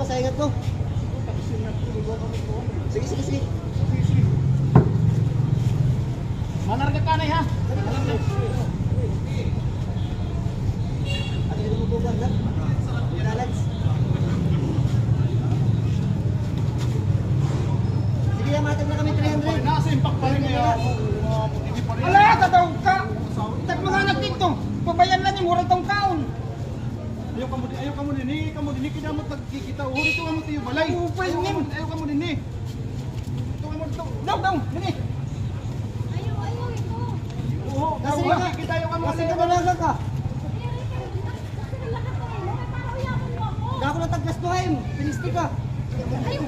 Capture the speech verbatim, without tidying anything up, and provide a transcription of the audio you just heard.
Sa ingat ko. Sige, sige, sige. Manarga ka na, ha? Sige, matag na kami three hundred. Nasa impak pa rin kaya. Ala, tataw ka! Tag mga anak dito, pabayan lang yung mura tong kaon. Ayaw kamo di-, ayaw kamo dinhi, kamo dinhi, kidamot nagkikita. Uri to kamo tiyo balay. Upay nim. Ayaw kamo dinhi. Ito kamo dito. Daw, daw, dinhi. Ayaw, ayaw, ito. Oo, kasi ka, kita ayaw kamo kasi dinhi. Ka dalaga ka. Dako na taggastuhin, pinisti ka. Ayaw, ayaw.